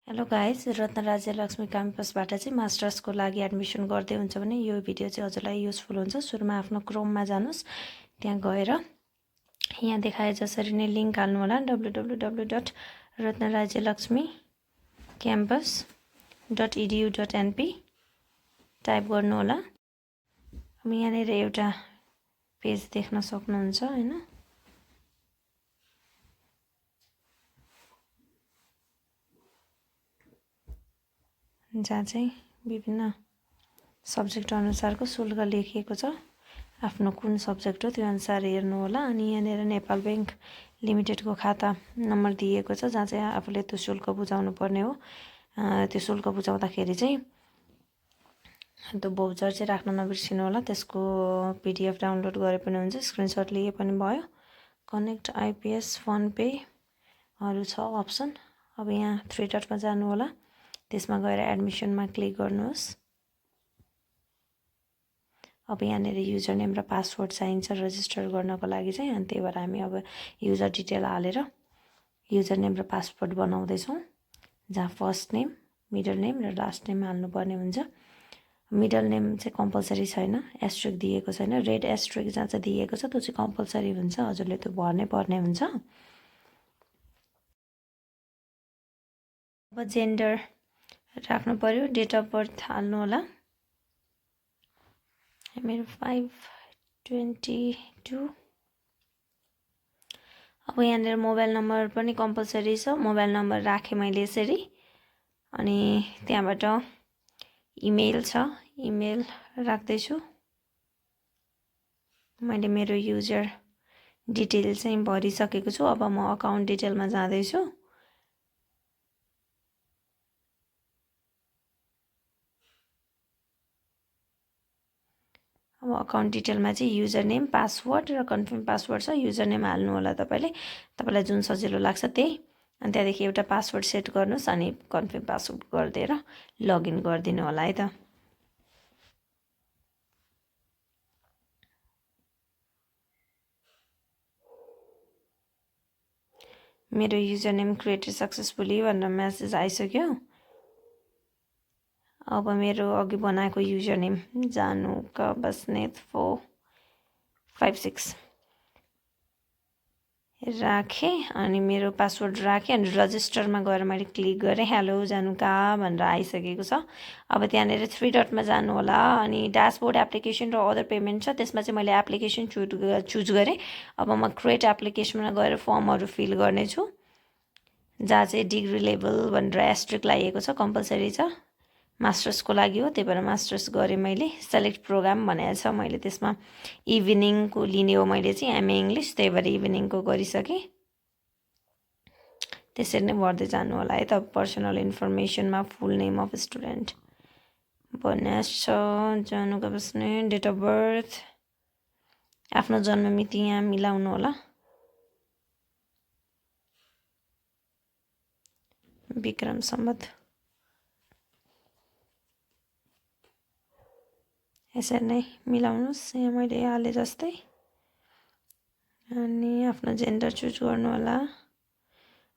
Hello guys, रत्न राज्य लक्ष्मी क्याम्पसबाट चाहिँ मास्टर्सको लागि एडमिसन गर्दै हुन्छ भने यो भिडियो चाहिँ हजुरलाई युजफुल हुन्छ। सुरुमा आफ्नो क्रोममा जानुहोस्, त्यहाँ गएर यहाँ देखाए जसरी नै लिङ्क हाल्नु होला www.ratnarajalakshmikampus.edu.np टाइप गर्नु होला। अब यहाँनिर एउटा पेज देख्न सक्नुहुन्छ हैन। जहाँ चाहिँ विभिन्न सब्जेक्ट अनुसारको शुल्क लेखिएको छ। आफ्नो कुन सब्जेक्ट हो त्यो अनुसार हेर्नु होला। अनि यहाँनिर नेपाल बैंक लिमिटेडको खाता नम्बर दिएको छ, जहाँ चाहिँ आफूले त्यो शुल्क बुझाउनु पर्ने हो। त्यो शुल्क बुझाउँदाखेरि चाहिँ त्यो भाउचर चाहिँ राख्न नबिर्सिनु होला। त्यसको PDF डाउनलोड गरे पनि हुन्छ, स्क्रिनसट लिए पनि भयो। कनेक्ट IPS फोन पे हरू छ अप्सन। अब यहाँ 3 डटमा जानु होला, त्यसमा गएर एडमिसनमा क्लिक गर्नुहोस्। अब यहाँनिर युजर नेम र पासवर्ड चाहिन्छ रजिस्टर गर्नको लागि चाहिँ, अनि त्यही भएर हामी अब युजर डिटेल हालेर युजर नेम र पासवर्ड बनाउँदैछौँ, जहाँ फर्स्ट नेम, मिडल नेम र लास्ट नेम हाल्नुपर्ने हुन्छ। मिडल नेम चाहिँ कम्पलसरी छैन, एस्ट्रिक दिएको छैन। रेड एस्ट्रिक जहाँ चाहिँ दिएको छ त्यो चाहिँ कम्पलसरी हुन्छ, हजुरले त्यो भर्नै पर्ने हुन्छ। अब जेन्डर राख्नु पर्यो, डेट अफ बर्थ हाल्नु होला। मेरो 5/22। अब यहाँनिर मोबाइल नम्बर पनि कम्पलसरी छ, मोबाइल नम्बर राखेँ मैले यसरी। अनि त्यहाँबाट इमेल छ, इमेल राख्दैछु। मैले मेरो युजर डिटेल चाहिँ भरिसकेको छु। अब म अकाउन्ट डिटेलमा जाँदैछु। अब अकाउन्ट डिटेलमा चाहिँ युजर नेम, पासवर्ड र कन्फर्म पासवर्ड छ। युजर नेम हाल्नु होला तपाईँलाई जुन सजिलो लाग्छ त्यही। अनि त्यहाँदेखि एउटा पासवर्ड सेट गर्नुहोस् अनि कन्फर्म पासवर्ड गरिदिएर लगइन गरिदिनु होला है त। मेरो युजर नेम क्रिएटेड सक्सेसफुली भनेर मेसेज आइसक्यो। अब मेरो अघि बनाएको युजर नेम जानुका बस्नेत 456 राखेँ अनि मेरो पासवर्ड राखेँ अनि रजिस्टरमा गएर मैले क्लिक गरेँ। हेलो जानुका भनेर आइसकेको छ। अब त्यहाँनिर 3 डटमा जानु होला अनि ड्यासबोर्ड एप्लिकेसन र अदर पेमेन्ट छ, त्यसमा चाहिँ मैले एप्लिकेसन चुज गरेँ। अब म क्रिएट एप्लिकेसनमा गएर फर्महरू फिल गर्नेछु, जहाँ चाहिँ डिग्री लेभल भनेर एस्ट्रिक लागेको छ, कम्पलसरी छ। मास्टर्सको लागि हो, त्यही भएर मास्टर्स गरेँ मैले। सेलेक्ट प्रोग्राम भनेको छ, मैले त्यसमा इभिनिङको लिने हो मैले चाहिँ MA इङ्ग्लिस, त्यही भएर इभिनिङको गरिसकेँ। त्यसरी नै भर्दै जानु होला है त। पर्सनल इन्फर्मेसनमा फुल नेम अफ स्टुडेन्ट भन्ने छ, जानुका बस्ने, डेट अफ बर्थ, आफ्नो जन्म मिति यहाँ मिलाउनु होला। विक्रम सम्बत यसरी नै मिलाउनुहोस्, यहाँ मैले हाले जस्तै। अनि आफ्नो जेन्डर चुज गर्नु होला।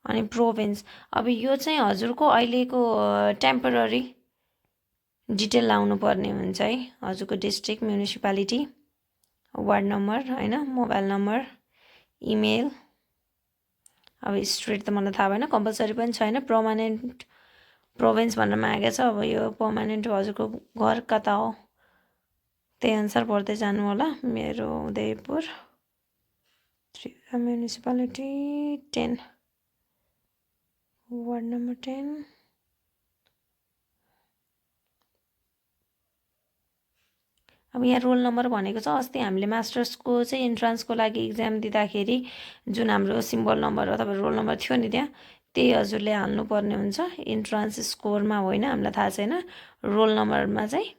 अनि प्रोभिन्स, अब यो चाहिँ हजुरको अहिलेको टेम्पररी डिटेल लाउनु पर्ने हुन्छ है। हजुरको डिस्ट्रिक्ट, म्युनिसिपालिटी, वार्ड नम्बर हैन, मोबाइल नम्बर, इमेल। अब स्ट्रिट त मलाई थाहा भएन, कम्पलसरी पनि छैन। पर्मानेन्ट प्रोभिन्स भनेर मागेको छ, अब यो पर्मानेन्ट हजुरको घर कता हो त्यही अनुसार भर्दै जानु होला। मेरो उदयपुर, म्युनिसिपालिटी 10, वार्ड नम्बर 10। अब यहाँ रोल नम्बर भनेको छ। अस्ति हामीले मास्टर्सको चाहिँ इन्ट्रान्सको लागि इक्जाम दिँदाखेरि जुन हाम्रो सिम्बल नम्बर अथवा रोल नम्बर थियो नि, त्यहाँ त्यही हजुरले हाल्नुपर्ने हुन्छ। इन्ट्रान्स स्कोरमा होइन, हामीलाई थाहा छैन। रोल नम्बरमा चाहिँ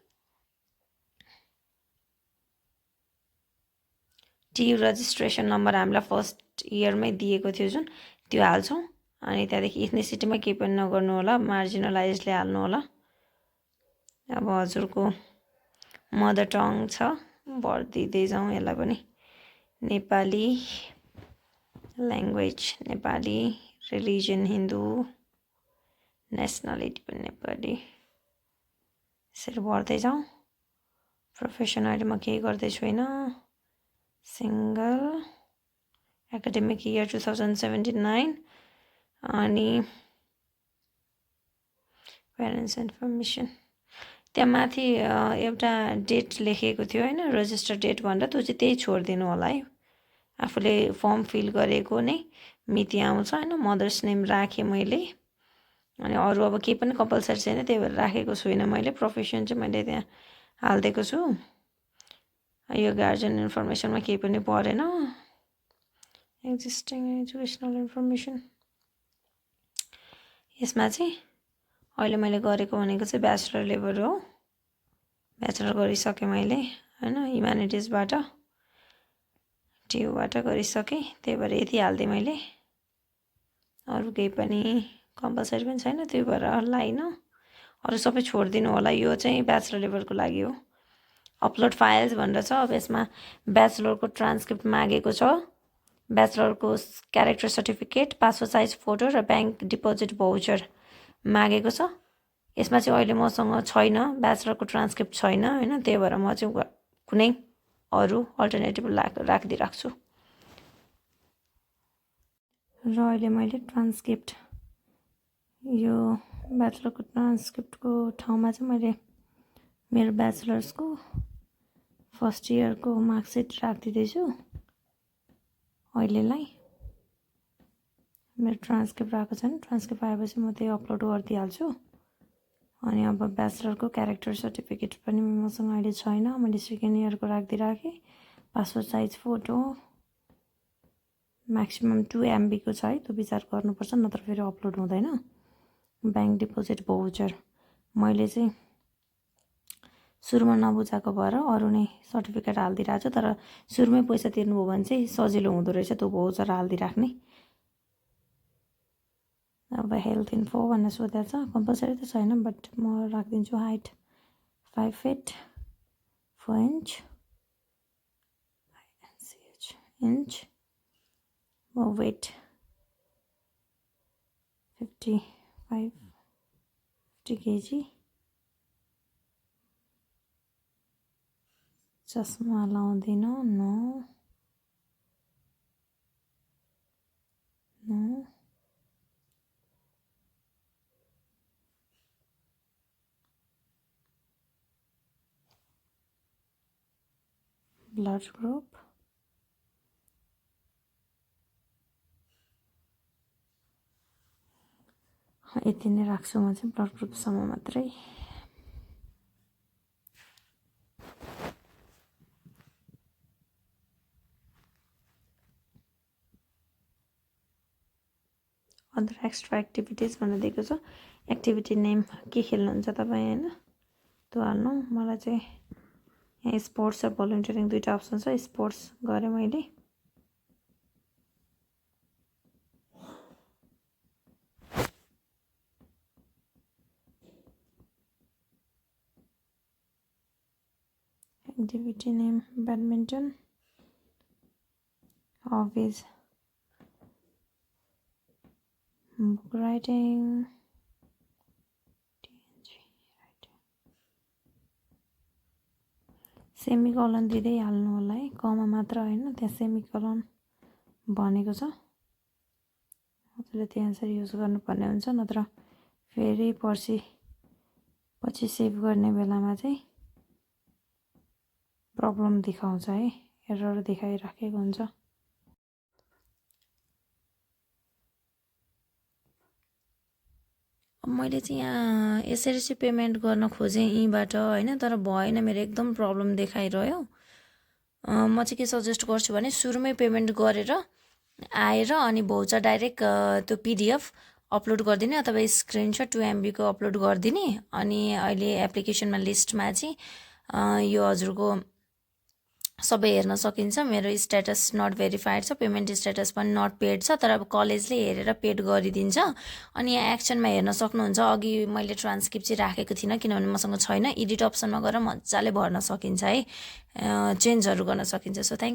TU रजिस्ट्रेसन नम्बर हामीलाई फर्स्ट इयरमै दिएको थियो जुन, त्यो हाल्छौँ। अनि त्यहाँदेखि इथनिसिटीमा केही पनि नगर्नु होला, मार्जिनलाइजले हाल्नु होला। अब हजुरको मदर टङ छ, भरिदिँदै जाउँ यसलाई पनि। Nepali language Nepali, religion Hindu, nationality पनि नेपाली यसरी बढ्दै जाउँ प्रोफेसन अहिले म केही गर्दै छुइनँ सिंगल एकाडेमिक इयर 2079 अनि प्यारेन्ट्स इन्फर्मेसन त्यहाँ माथि एउटा डेट लेखेको थियो हैन रजिस्टर डेट भनेर त्यो चाहिँ त्यही छोडिदिनु होला है आफूले फर्म फिल गरेको नै मिति आउँछ हैन मदर्स नेम राखेँ मैले अनि अरू अब केही पनि कम्पलसरी छैन त्यही भएर राखेको छुइनँ मैले प्रोफेसन चाहिँ मैले त्यहाँ हालिदिएको छु यो गार्जियन इन्फर्मेसनमा केही पनि परेन एक्जिस्टिङ एजुकेसनल इन्फर्मेसन यसमा चाहिँ अहिले मैले गरेको भनेको चाहिँ ब्याचलर लेभल हो ब्याचलर गरिसकेँ मैले हैन ह्युम्यानिटिजबाट ट्युबाट गरिसकेँ त्यही भएर यति हालिदिएँ मैले अरू केही पनि कम्पलसरी पनि छैन त्यही भएर लाइन अरू सबै छोडिदिनु होला यो चाहिँ ब्याचलर लेभलको लागि हो अपलोड फाइल्स भनेर छ अब यसमा ब्याचलरको ट्रान्सक्रिप्ट मागेको छ ब्याचलरको character certificate passport size photo र ब्याङ्क डिपोजिट भाउचर मागेको छ यसमा चाहिँ अहिले मसँग छैन ब्याचलरको ट्रान्सक्रिप्ट छैन हैन त्यही भएर म चाहिँ कुनै अरू अल्टरनेटिभ राखिदिइराख्छु र अहिले मैले ट्रान्सक्रिप्ट यो ब्याचलरको ट्रान्सक्रिप्टको ठाउँमा चाहिँ मैले मेरो ब्याचलर्सको फर्स्ट इयरको मार्कसिट राखिदिँदैछु अहिलेलाई मेरो ट्रान्सक्रिप्ट आएको छैन ट्रान्सक्रिप्ट आएपछि म त्यही अपलोड गरिदिइहाल्छु अनि अब ब्याचलरको क्यारेक्टर सर्टिफिकेट पनि मसँग अहिले छैन मैले सेकेन्ड इयरको राखिदिइराखेँ passport size photo maximum 2 MB को छ है त्यो विचार गर्नुपर्छ नत्र फेरि अपलोड हुँदैन ब्याङ्क डिपोजिट भाउचर मैले चाहिँ सुरुमा नबुझाएको भएर अरू नै सर्टिफिकेट हालिदिइरहेको छु तर सुरुमै पैसा तिर्नुभयो भने चाहिँ सजिलो हुँदो रहेछ त्यो भाउचर हालिदिइराख्ने अब हेल्थ इन्फो भनेर सोधेको छ कम्पलसरी त छैन बट म राखिदिन्छु height 5 feet 4 inch inch weight 50 kg चस्मा लाउँदिन नो ब्लड ग्रुप यति नै राख्छु म चाहिँ ब्लड ग्रुपसम्म मात्रै अदर एक्स्ट्रा एक्टिभिटिज भनेर दिएको छ एक्टिभिटी नेम के खेल्नुहुन्छ तपाईँ हैन त्यो हाल्नु मलाई चाहिँ यहाँ स्पोर्ट्स र भलन्टियरिङ दुईटा अप्सन छ स्पोर्ट्स गरेँ मैले activity name badminton hobbies book writing semicolon दिँदै हाल्नु होला है कमा मात्र हैन त्यहाँ सेमिकलन भनेको छ त्यसले त्यो आन्सर युज गर्नुपर्ने हुन्छ नत्र फेरि पछि सेभ गर्ने बेलामा चाहिँ प्रब्लम देखाउँछ है एरर देखाइराखेको हुन्छ मैले चाहिँ यहाँ यसरी चाहिँ पेमेन्ट गर्न खोजेँ यहीँबाट हैन तर भएन मेरो एकदम प्रब्लम देखाइरह्यो म चाहिँ के सजेस्ट गर्छु भने सुरुमै पेमेन्ट गरेर आएर अनि भाउचर डाइरेक्ट त्यो PDF अपलोड गरिदिने अथवा स्क्रिनशट 2 MB को अपलोड गरिदिने अनि अहिले एप्लिकेसनमा लिस्टमा चाहिँ यो हजुरको सबै हेर्न सकिन्छ मेरो स्ट्याटस नट भेरिफाइड छ पेमेन्ट स्ट्याटस पनि नट पेड छ तर अब कलेजले हेरेर पेड गरिदिन्छ अनि यहाँ एक्सनमा हेर्न सक्नुहुन्छ अघि मैले ट्रान्सक्रिप्ट चाहिँ राखेको थिइनँ किनभने मसँग छैन एडिट अप्सनमा गएर मजाले भर्न सकिन्छ है चेन्जहरू गर्न सकिन्छ सो थ्याङ्क